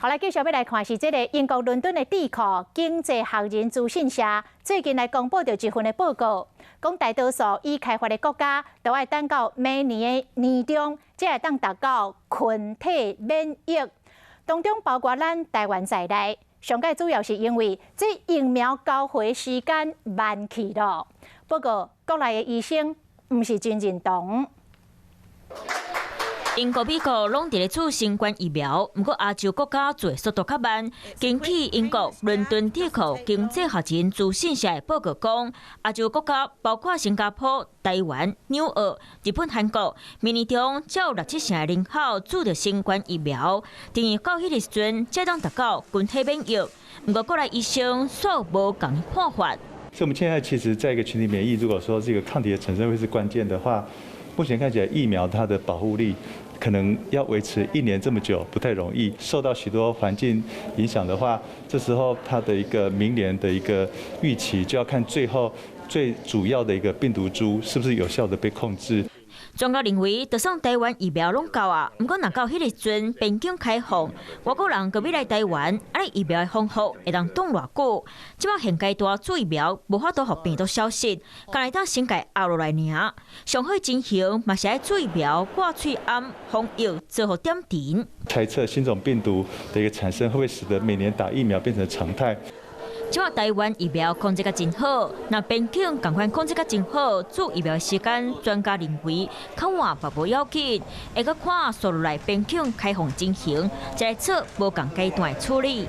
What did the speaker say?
好來，繼續欲來看是這个英國倫敦的智庫經濟學人資訊社最近來公布著一份的報告，講大多數已開發的國家都愛等到明年的年中，才會當達到群體免疫，當中包括咱台灣在內。上蓋主要是因為這疫苗交貨時間慢去囉。不過國內的醫生毋是真認同。英國、美國攏佇咧注新冠疫苗，毋過亞洲國家做速度較慢。根據英國倫敦智庫經濟學人資訊社的報告講，亞洲國家包括新加坡、台灣、紐澳、日本、韓國，明年中才有六七成的人口注著新冠疫苗，等於到彼个時陣才當達到群體免疫。毋過國內醫生煞無仝看法。所以，我們現在其實在一個群體免疫，如果說這個抗體的產生會是關鍵的話，目前看起來疫苗它的保護力可能要維持一年這麼久不太容易，受到許多環境影響的話，這時候它的一個明年的一個預期就要看最後最主要的一個病毒株是不是有效的被控制。專家認為，就算台灣疫苗攏夠啊，毋過若到彼个時陣邊境開放，外國人閣欲來台灣，按呢疫苗的防護會當擋偌久？這擺現階段注疫苗無法度予病毒消失，干焦會當先共壓落來爾。上好情形嘛是愛注疫苗掛喙罨防疫做予點陣。猜測新種病毒的一個產生，會不會使得每年打疫苗變成常態？這擺台灣疫苗控制甲真好，若邊境仝款控制甲真好，注疫苗時間，專家認為較晚嘛無要緊，會閣看紲落來邊境開放情形，再來做無仝階段的處理。